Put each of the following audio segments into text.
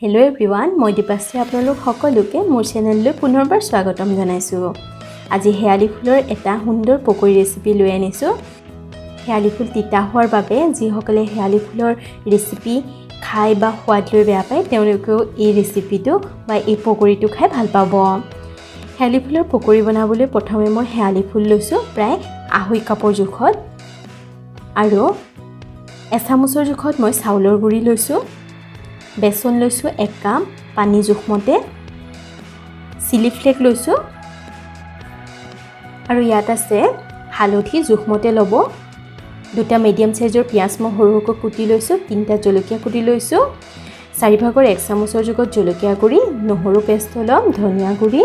Hello' everyone, মই দীপাশ্ৰী আপোনালোক সকলোকে মোৰ চেনেললৈ পুনৰবাৰ স্বাগতম জনাইছোঁ। আজি শেৱালি ফুলৰ এটা সুন্দৰ পকৰি ৰেচিপি লৈ আনিছোঁ। শেৱালি ফুল তিতা হোৱাৰ বাবে যিসকলে শেৱালি ফুলৰ ৰেচিপি খাই বা সোৱাদ লৈ বেয়া পায়, তেওঁলোকেও এই ৰেচিপিটো বা এই পকৰিটো খাই ভাল পাব। শেৱালি ফুলৰ পকৰি বনাবলৈ প্ৰথমে মই শেৱালি ফুল লৈছোঁ প্ৰায় 2.5 কাপৰ জোখত, আৰু এচামুচৰ জোখত মই চাউলৰ গুড়ি লৈছোঁ, বেচন লৈছোঁ 1 কাপ, পানী জোখমতে, চিলি ফ্লেক লৈছোঁ, আৰু ইয়াত আছে হালধি জোখমতে ল'ব, 2টা মিডিয়াম চাইজৰ পিঁয়াজ মই সৰু সৰুকৈ কুটি লৈছোঁ, 3টা জলকীয়া কুটি লৈছোঁ, 4 ভাগৰ 1 চামুচৰ জোখত জলকীয়া গুড়ি, নহৰু পেষ্ট অলপ, ধনিয়া গুড়ি,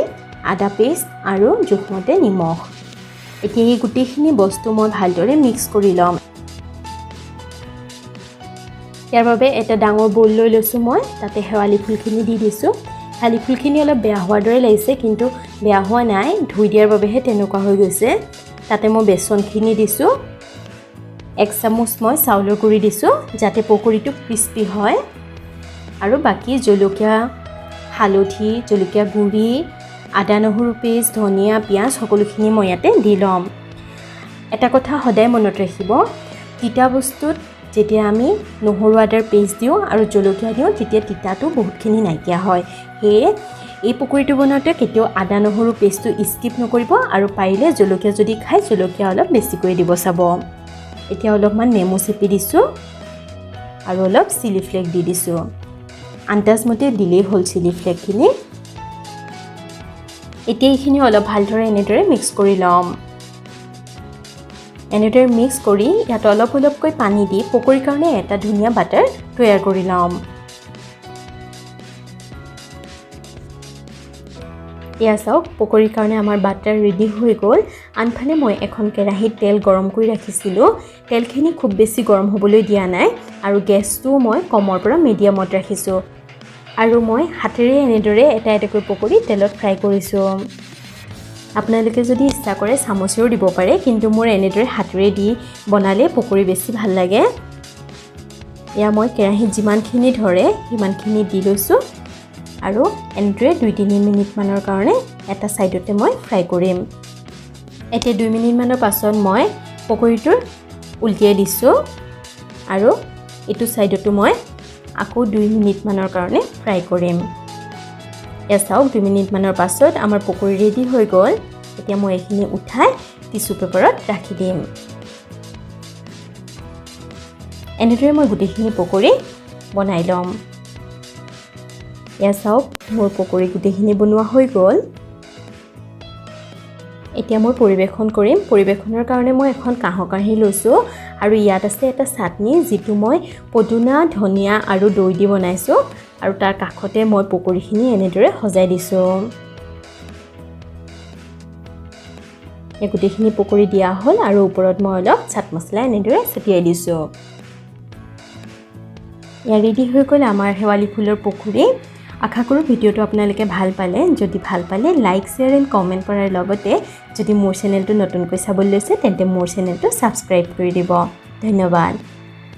আদা পেষ্ট আৰু জোখমতে নিমখ। এতিয়া এই গোটেইখিনি বস্তু মই ভালদৰে মিক্স কৰি ল'ম। ইয়াৰ বাবে এটা ডাঙৰ বৌল লৈ লৈছোঁ মই, তাতে শেৱালি ফুলখিনি দি দিছোঁ। শেৱালি ফুলখিনি অলপ বেয়া হোৱাৰ দৰে লাগিছে, কিন্তু বেয়া হোৱা নাই, ধুই দিয়াৰ বাবেহে তেনেকুৱা হৈ গৈছে। তাতে মই বেচনখিনি দিছোঁ, 1 চামুচ মই চাউলৰ গুড়ি দিছোঁ যাতে পকৰিটো ক্ৰিস্পি হয়, আৰু বাকী জলকীয়া, হালধি, জলকীয়া গুড়ি, আদা নহৰু পেষ্ট, ধনিয়া, পিঁয়াজ সকলোখিনি মই ইয়াতে দি ল'ম। এটা কথা সদায় মনত ৰাখিব, তিতা বস্তুত যেতিয়া আমি নহৰু আদাৰ পেষ্ট দিওঁ আৰু জলকীয়া দিওঁ, তেতিয়া তিতাটো বহুতখিনি নাইকিয়া হয়। সেয়ে এই পকৰিটো বনাওঁতে কেতিয়াও আদা নহৰু পেষ্টটো স্কিপ নকৰিব, আৰু পাৰিলে জলকীয়া যদি খায় জলকীয়া অলপ বেছিকৈ দিব চাব। এতিয়া অলপমান নেমু চেপি দিছোঁ আৰু অলপ চিলি ফ্লেক দি দিছোঁ। আন্দাজমতে দিলেই হ'ল চিলি ফ্লেকখিনি। এতিয়া এইখিনি অলপ ভালদৰে এনেদৰে মিক্স কৰি ল'ম। এনেদৰে মিক্স কৰি ইয়াত অলপ অলপকৈ পানী দি পকৰিৰ কাৰণে এটা ধুনীয়া বাটাৰ তৈয়াৰ কৰি ল'ম। এয়া চাওক, পকৰিৰ কাৰণে আমাৰ বাটাৰ ৰেডি হৈ গ'ল। আনফালে মই এখন কেৰাহীত তেল গৰম কৰি ৰাখিছিলোঁ। তেলখিনি খুব বেছি গৰম হ'বলৈ দিয়া নাই আৰু গেছটোও মই কমৰ পৰা মিডিয়ামত ৰাখিছোঁ, আৰু মই হাতেৰে এনেদৰে এটা এটাকৈ পকৰি তেলত ফ্ৰাই কৰিছোঁ। আপোনালোকে যদি ইচ্ছা কৰে চামুচেও দিব পাৰে, কিন্তু মোৰ এনেদৰে হাতেৰে দি বনালে পকৰি বেছি ভাল লাগে। এয়া মই কেৰাহীত যিমানখিনি ধৰে সিমানখিনি দি লৈছোঁ আৰু এনেদৰে 2-3 মিনিটমানৰ কাৰণে এটা ছাইডতে মই ফ্ৰাই কৰিম। এতিয়া 2 মিনিটমানৰ পাছত মই পকৰিটোৰ উলটিয়াই দিছোঁ আৰু এইটো ছাইডতো মই আকৌ 2 মিনিটমানৰ কাৰণে ফ্ৰাই কৰিম। এয়া চাওক, 2 মিনিটমানৰ পাছত আমাৰ পকৰি ৰেডি হৈ গ'ল। এতিয়া মই এইখিনি উঠাই টিচু পেপাৰত ৰাখি দিম। এনেদৰে মই গোটেইখিনি পকৰি বনাই ল'ম। এয়া চাওক, মোৰ পকৰি গোটেইখিনি বনোৱা হৈ গ'ল। এতিয়া মই পৰিৱেশন কৰিম। পৰিৱেশনৰ কাৰণে মই এখন কাঁহৰ কাঁহী লৈছোঁ আৰু ইয়াত আছে এটা চাটনি, যিটো মই পদুনা, ধনিয়া আৰু দৈ দি বনাইছোঁ, আৰু তাৰ কাষতে মই পকৰিখিনি এনেদৰে সজাই দিছোঁ। এই গোটেইখিনি পকৰি দিয়া হ'ল আৰু ওপৰত মই অলপ চাট মছলা এনেদৰে ছটিয়াই দিছোঁ। এয়া ৰেডি হৈ গ'ল আমাৰ শেৱালি ফুলৰ পকৰি। আশা কৰোঁ ভিডিঅ'টো আপোনালোকে ভাল পালে। যদি ভাল পালে লাইক, শ্বেয়াৰ এণ্ড কমেণ্ট কৰাৰ লগতে যদি মোৰ চেনেলটো নতুনকৈ চাবলৈ লৈছে তেন্তে মোৰ চেনেলটো ছাবস্ক্ৰাইব কৰি দিব। ধন্যবাদ।